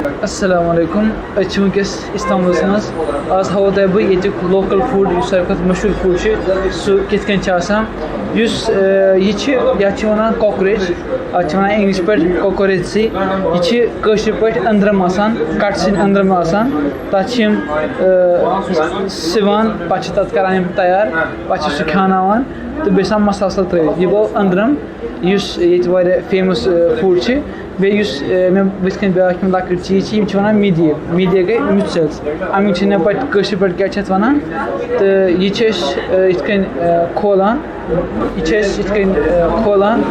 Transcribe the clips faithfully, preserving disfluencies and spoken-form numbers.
السلام علیکم۔ أسۍ چھِ وٕنکیٚس استنبولس منٛز۔ آز ہاوو تۄہہِ بہٕ ییٚتیُک local food، یُس ساروی کھۄتہٕ مشہوٗر food چھُ، سُہ کِتھ کٔنۍ چھُ آسان۔ یُس، آ، یہِ چھِ، یَتھ چھِ وَنان cockroach، اَتھ چھِ وَنان English پٲٹھۍ کوکوریچی۔ یہِ چھِ کٲشِر پٲٹھۍ أنٛدرَم آسان، کَٹہٕ سٕنٛدۍ أنٛدرَم آسان۔ تَتھ چھِ یِم، آ، سِوان، پَتہٕ چھِ تَتھ کَران یِم تیار، پَتہٕ چھِ سُہ کھیٛاناوان تہٕ بیٚیہِ آسان مصالہٕ وصالہٕ ترٛٲوِتھ۔ یہِ گوٚو أنٛدرَم، یُس ییٚتہِ واریاہ famous، آ، food چھِ۔ بیٚیہِ یُس، آ، مےٚ بٕتھِ کَنۍ بیٛاکھ یِم لۄکٕٹۍ چیٖز چھِ، یِم چھِ وَنان میٖدے۔ میٖدے گٔے مِژٮ۪ژ۔ اَمِکۍ چھِ مےٚ پَتہٕ کٲشِر پٲٹھۍ کیٛاہ چھِ اَتھ وَنان۔ تہٕ یہِ چھِ أسۍ، آ، یِتھ کٔنۍ، آ، کھولان۔ یہِ چھِ أسۍ یِتھ کٔنۍ، آ، کھولان۔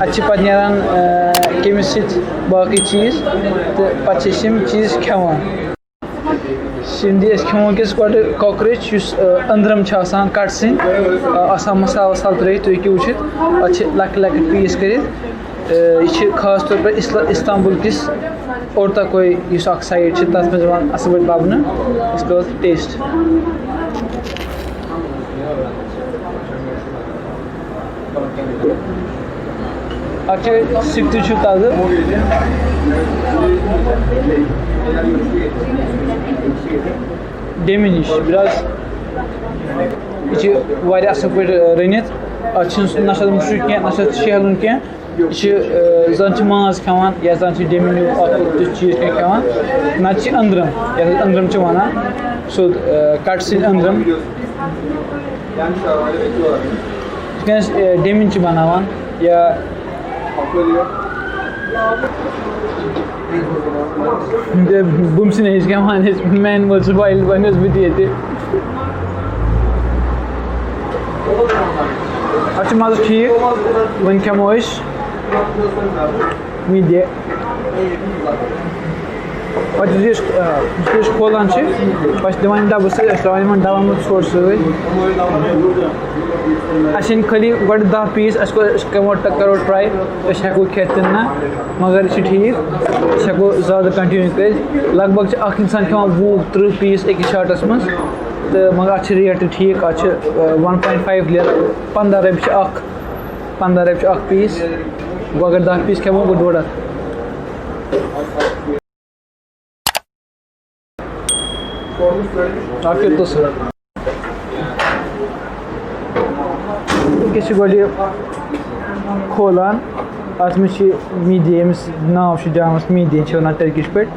اَتہِ چھِ پَتہٕ نیران، آ، کیٚمِس سۭتۍ باقٕے چیٖز۔ تہٕ پَتہٕ چھِ أسۍ یِم چیٖز کھٮ۪وان۔ سِنٛدھی أسۍ کھٮ۪مو وٕنکیٚس گۄڈٕ cockroach، یُس، آ، أنٛدرَم چھِ آسان، کَٹہٕ سٕنٛدۍ، آ، آسان مصالہٕ وصالہٕ ترٛٲوِتھ، تُہۍ ہیٚکِو وٕچھِتھ۔ اَتھ چھِ لۄکٕٹۍ لۄکٕٹۍ piece کٔرِتھ۔ آ، یہِ چھِ خاص طور پَر اِسلا-، استنبول کِس اورتاکوے، یُس اَکھ side چھِ، تَتھ منٛز یِوان اَصٕل پٲٹھۍ لَبنہٕ۔ أسۍ کَرو taste۔ اَتھ چھِ سِکتہِ چھُ تازٕ۔ ڈیمہِ نِش، بِراز۔ یہِ چھِ واریاہ اَصٕل پٲٹھۍ، آ، رٔنِتھ۔ اَتھ چھِنہٕ نہ چھِ اَتھ مُشُک کینٛہہ، نہ چھِ اَتھ شیہلُن کینٛہہ۔ یہِ چھِ، آ، زَن چھِ ماز کھٮ۪وان یا زَن چھِ ڈیمہِ نیوٗ اَکھ تیُتھ چیٖز کینٛہہ کھٮ۪وان۔ نَتہٕ چھِ أنٛدرَم، یَتھ أسۍ أنٛدرَم چھِ وَنان، سیوٚد، آ، کَٹہٕ سٕنٛدۍ أنٛدرَم۔ یِتھ کٔنۍ أسۍ، آ، ڈیمِنۍ چھِ بَناوان یا بُمسِنۍ ہیٚچھ کھٮ۪وان أسۍ، میٛانہِ موٗجوٗب spoil بَنیوس بہٕ تہِ ییٚتہِ۔ اَتھ چھُ مَزٕ ٹھیٖک، وۄنۍ کھٮ۪مو أسۍ میٖدے۔ پَتہٕ یُتھُے أسۍ، آ، یُتھُے أسۍ کھولان چھِ، پَتہٕ چھِ دِوان یِم ڈَبہٕ سۭتۍ، اَسہِ ترٛاوان یِمَن ڈَبَن منٛز ژھوٚٹ سۭتۍ۔ اَسہِ أنۍ خٲلی گۄڈٕ دَہ piece، اَسہِ کوٚر، أسۍ کَرو، کَرو try، أسۍ ہٮ۪کو کھٮ۪تھ کِنہٕ نہ، مگر یہِ چھِ ٹھیٖک، أسۍ ہٮ۪کو زیادٕ continue کٔرِتھ۔ لگ بگ چھِ اَکھ اِنسان کھٮ۪وان وُہ تٕرٛہ piece أکِس shotَس منٛز، تہٕ مگر اَتھ چھِ rate تہِ ٹھیٖک، اَتھ چھِ، آ، one point five lira، پنٛداہ رۄپیہِ چھِ اَکھ، پنٛداہ رۄپیہِ چھِ اَکھ piece، گوٚو اگر دَہ piece کھٮ۪مو، گوٚو ڈۄڈ ہَتھ۔ اَکھ کیٛاہ قٕصہٕ؟ وٕنکیٚس چھِ گۄڈٕ یہِ کھولان، اَتھ منٛز چھِ میٖدے، ییٚمِس ناو چھُ جامَس میٖدے چھِ وَنان Turkish پٲٹھۍ،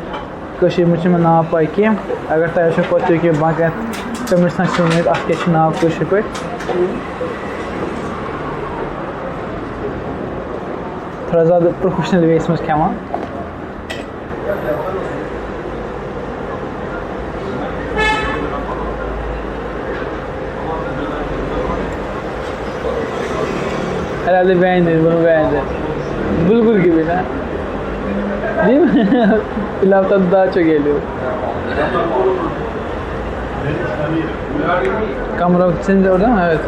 کٔشیٖرِ منٛز چھِ مےٚ ناو پَے کینٛہہ، اگر تۄہہِ آسیو پَتہٕ تُہۍ کینٛہہ باقٕیَن comments منٛز چھِ ؤنِتھ اَتھ کیٛاہ چھِ ناو کٲشِر پٲٹھۍ۔ تھوڑا زیادٕ professional way یَس منٛز کھٮ۪وان۔ Herhalde beğendin, bunu beğendin. Bulgur gibi lan. Değil mi? Pilavdan daha çok geliyor. Kamera senin de orada mı? Evet.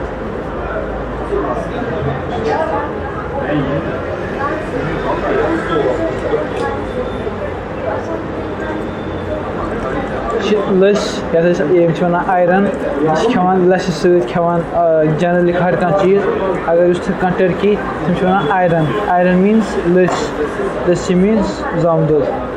یہِ چھِ لٔسۍ، یَتھ أسۍ، یِم چھِ وَنان iron۔ یہِ چھِ کھٮ۪وان لَسہِ سۭتۍ، کھٮ۪وان، آ، generally ہر کانٛہہ چیٖز۔ اگر یُس تہِ کانٛہہ ٹٔرکی، تِم چھِ وَنان iron۔ Iron means لٔسۍ، لٔسۍ means زامہٕ دۄد۔